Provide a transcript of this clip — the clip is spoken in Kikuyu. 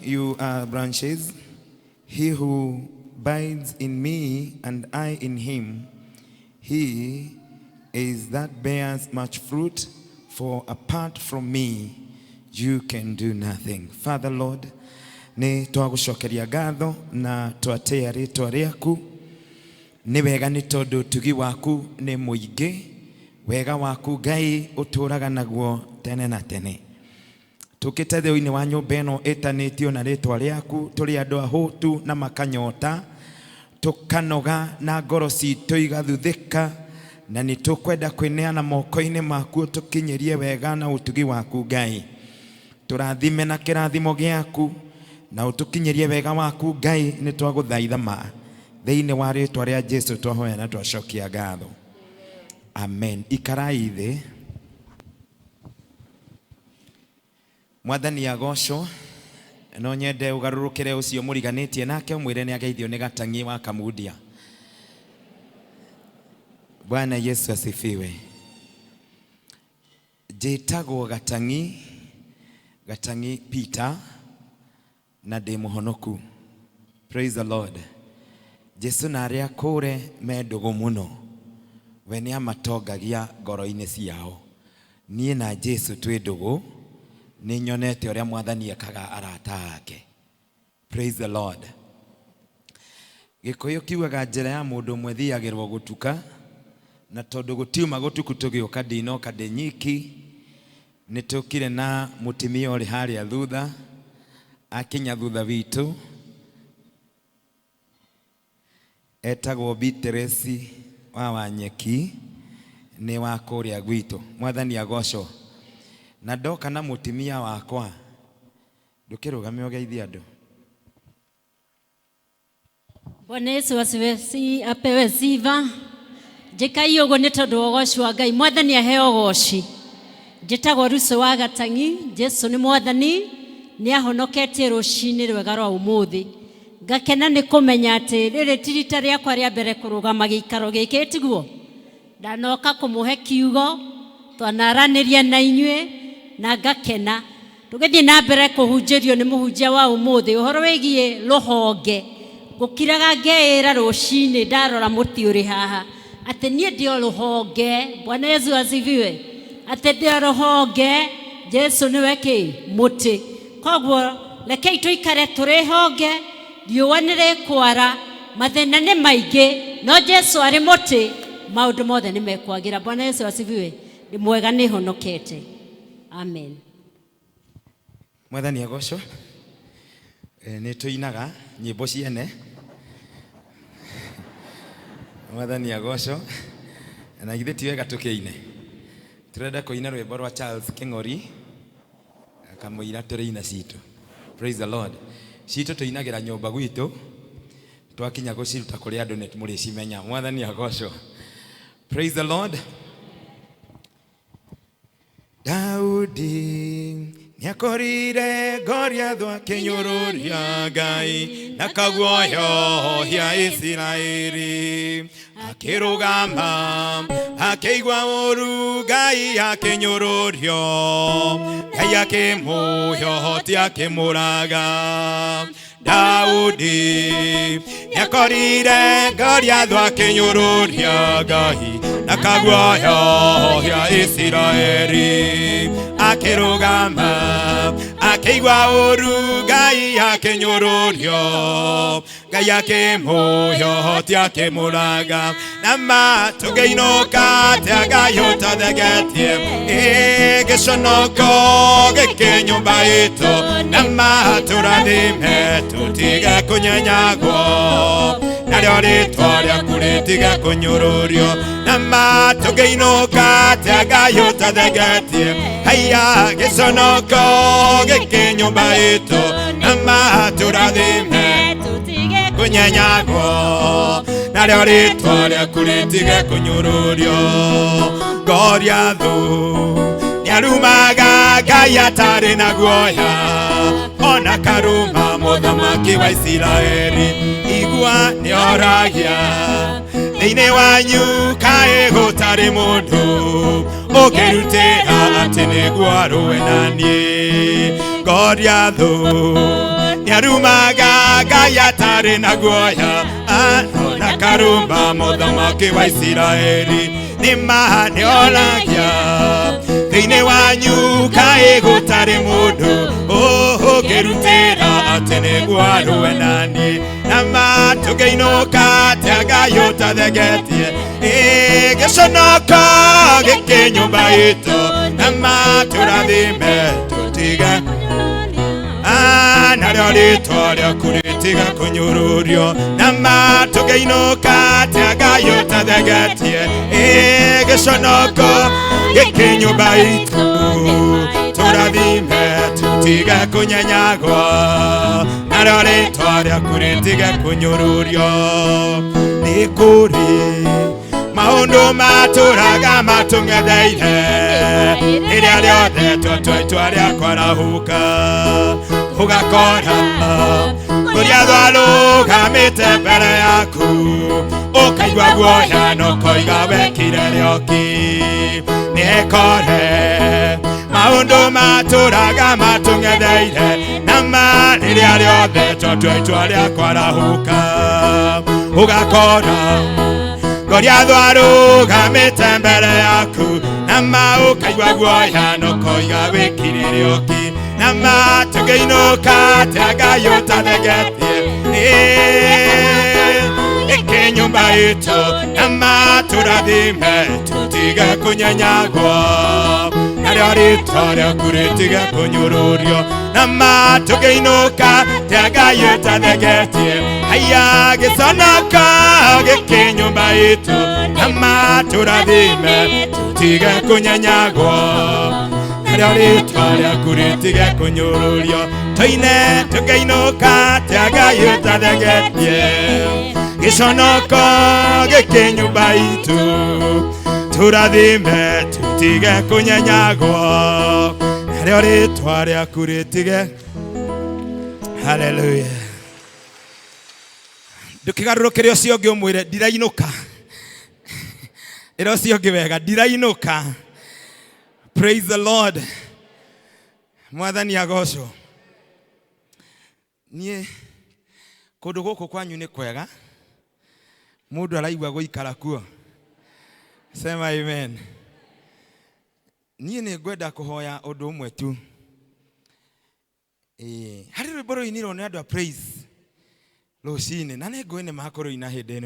you are branches. He who bides in me and I in him, he is that bears much fruit, for apart from me, you can do nothing. Father Lord, nĩ twagũcokeria ngatho na twatĩa rĩtwa rĩaku. Nĩ wega nĩ tondũ ũtugi waku nĩ mũingĩ, wega waku Ngai ũtũũraga naguo tene na tene. Tũkĩte thĩinĩ wa nyũmba ĩno ĩtanĩtio na rĩtwa rĩaku, tũrĩ andũ ahũtu na makanyota, tũkanoga na ngoro citũ igathuthĩka, na nĩ tũkwenda kwĩneana moko-inĩ maku ũtũkinyĩrie wega na ũtugi waku Ngai. Tũrathime na kĩrathimo gĩaku na ũtũkinyĩrie wega waku Ngai, nĩ twagũthaitha ma thĩinĩ wa rĩtwa rĩa Jesu twahoya na twacokia ngatho. Amen. Ikarai thĩ. Mwathani agocwo. No nyende ũgarũrũkĩre ũcio mũriganĩtie nake ũmwĩre nĩ ageithio nĩ Gatang'i wa Kamundia. Bwana Yesu asifiwe. Njĩtagwo Gatang'i, Gatang'i Peter, na ndĩ mũhonoku. Praise the Lord. Jesu na arĩa akũre me ndũgũ mũno. We nĩ amatongagia ngoro-inĩ ciao. Niĩ na Jesu twĩ ndũgũ, nĩ nyonete ũrĩa Mwathani ekaga arata ake. Praise the Lord. Gĩkũyũ kiugaga njĩra ya mũndũ ũmwe ĩthiagĩrwo gũtuka, na tondũ gũtiuma gũtuku tũgĩũka ndinoka ndĩ nyiki, nĩ tũkire na mũtumia ũrĩ harĩa thutha, akinya thutha witũ, etagwo Beatrice wa Wanyeki, nĩ wa kũrĩa gwitũ. Mwathani agocwo. Na ndoka na mũtumia wakwa, ndũkĩrũgame ũgeithie andũ. Bwana Yesu asiwe si apewe sifa. Njĩkai ũguo nĩ tondũ wa ũgoci wa Ngai. Mwathani aheo ũgoci. Njĩtagwo Ruco wa Gatang'i. Jesu nĩ Mwathani, nĩ ahonoketie rũcinĩ rwega rwa ũmũthĩ. Ngakena nĩ kũmenya atĩ rĩrĩ ti rita rĩakwa rĩa mbere kũrũgama gĩikaro gĩkĩ, tiguo? Ndanoka kũmũhe kiugo, twanaranĩria na inyuĩ na ngakena. Tũgĩthiĩ na mbere kũhunjĩrio nĩ mũhunjia wa ũmũthĩ ũhoro wĩgiĩ rũhonge. Ngũkiraga ngeĩra rũcinĩ ndarora mũtĩ ũrĩ haha atĩ niĩ ndĩ o rũhonge. Bwana Yesu asifiwe. Atĩ ndĩ o rũhonge, Jesu nĩwe kĩ? Mũtĩ. Koguo rekei tũikare tũrĩ honge, riũa nĩ rĩkwara, mathĩna nĩ maingĩ, no Jesu arĩ mũtĩ, maũndũ mothe nĩ mekwagĩra. Bwana Yesu asifiwe. Nĩ mwega, nĩ honokete. Amen. Mwathani agocwo. Nĩ tũinaga nyĩmbo ciene. Mwathani agocwo. Na githĩ ti wega tũkĩine? Tũrenda kũina rwĩmbo rwa Charles Kĩng'ori kamũira tũrĩina citũ. Praise the Lord. Citũ tũinagĩra nyũmba gwitũ, twakinya gũciruta kũrĩ andũ nĩ mũrĩcimenya. Mwathani agocwo. Praise the Lord. Daudi nĩakorire Goliathũ akĩnyũrũria Ngai na kaguoyohia Isiraeli, akĩrũgama akĩigua ũru Ngai akĩnyũrũrio, Ngai akĩmũhe ũhoti akĩmũraga. Daudi nĩakorire Goliathũ akĩnyũrũria Ngai na kaguoyohia Isiraeli, akĩrũgama akĩigua ũru Ngai akĩnyũrũrio, Ngai akĩmũhe ũhoti akĩmũraga. Na ma tũngĩinũka atĩa Ngai ũtathegetie, ĩ gĩconoko gĩkĩ nyũmba itũ, na ma tũrathime tũtige kũnyenyagwo, narĩo rĩtwa rĩaku rĩtige kũnyũrũrio. Na ma tũngĩinũka atĩa Ngai ũtathegetie, haiya gĩconoko gĩkĩ nyũmba itũ, na ma tũrathime kũnyenyagwo, narĩo rĩtwa rĩaku rĩtige kũnyũrũrio. Goliathũ nĩarumaga Ngai atarĩ na guoya, ona karuma mũthamaki wa Isiraeli. Igua nĩoragia thĩinĩ wanyu kaĩ gũtarĩ mũndũ ũngĩrutĩra atĩ nĩguo arũe na niĩ. Goliathũ Nĩarumaga Ngai atarĩ na guoya, na karuma mũthamaki wa Isiraeli. Nĩma nĩoragia thĩinĩ wanyu kaĩ gũtarĩ mũndũ ũngĩrutĩra atĩ nĩguo arũe naniĩ. Na ma tũngĩinũka atĩa Ngai ũtathegetie, gĩconoko gĩkĩ nyũmba itũ, na ma tũrathime tũtige narĩo rĩtwa rĩaku rĩtige kũnyũrũrio. Na ma tũngĩinũka atĩa Ngai ũtathegetie, gĩconoko gĩkĩ nyũmba itũ, tũrathime tũtige kũnyenyagwo, narĩo rĩtwa rĩaku rĩtige kũnyũrũrio. Nĩ kũrĩ maũndũ matũraga matũng'etheire, rĩrĩa rĩothe twatua itua rĩa kwarahũka, ũgakora kũrĩa twarũgamĩte mbere yaku, ũkaigua guoya na ũkoiga wekire rĩoki. Nĩkore maũndũ matũraga matũng'etheire, na ma rĩrĩa rĩothe twatua itua rĩa kwarahũka, ũgakora Goliathu arũgamĩte mbere yaku, na ma ũkaigua guoya na ũkoiga wĩkire rĩoki. Na ma tũngĩinũka atĩa Ngai ũtathegetie, ĩkĩ nyũmba itũ, na ma tũrathime tũtige kũnyenyagwo, narĩo rĩtwa rĩaku rĩtige kũnyũrũrio. Na ma tũngĩinũka atĩa Ngai ũtathegetie, haiya gĩconoko gĩkĩ nyũmba itũ, na ma tũrathime tũtige kũnyenyagwo, narĩo rĩtwa rĩaku rĩtige kũnyũrũrio. Tũine tũngĩinũka atĩa Ngai ũtathegetie, gĩconoko gĩkĩ nyũmba itũ, tũrathime tũtige kũnyenyagwo, narĩo rĩtwa rĩaku rĩtige. Haleluya. Ndũkĩgarũrũkĩre ũcio ũngĩ ũmwĩre ndirainũka. Ĩra ũcio ũngĩ wega, ndirainũka. Praise the Lord. Mwathani agocwo. Niĩ kũndũ gũkũ kwanyu nĩ kwega, mũndũ araigua gũikara kuo. Sema amen. Niĩ nĩ ngwenda kũhoya ũndũ ũmwe tu. Harĩ rwĩmbo rũinirwo nĩ andũ a praise rũcinĩ, na nĩ ngũĩ nĩ makũrũina hĩndĩ ĩno.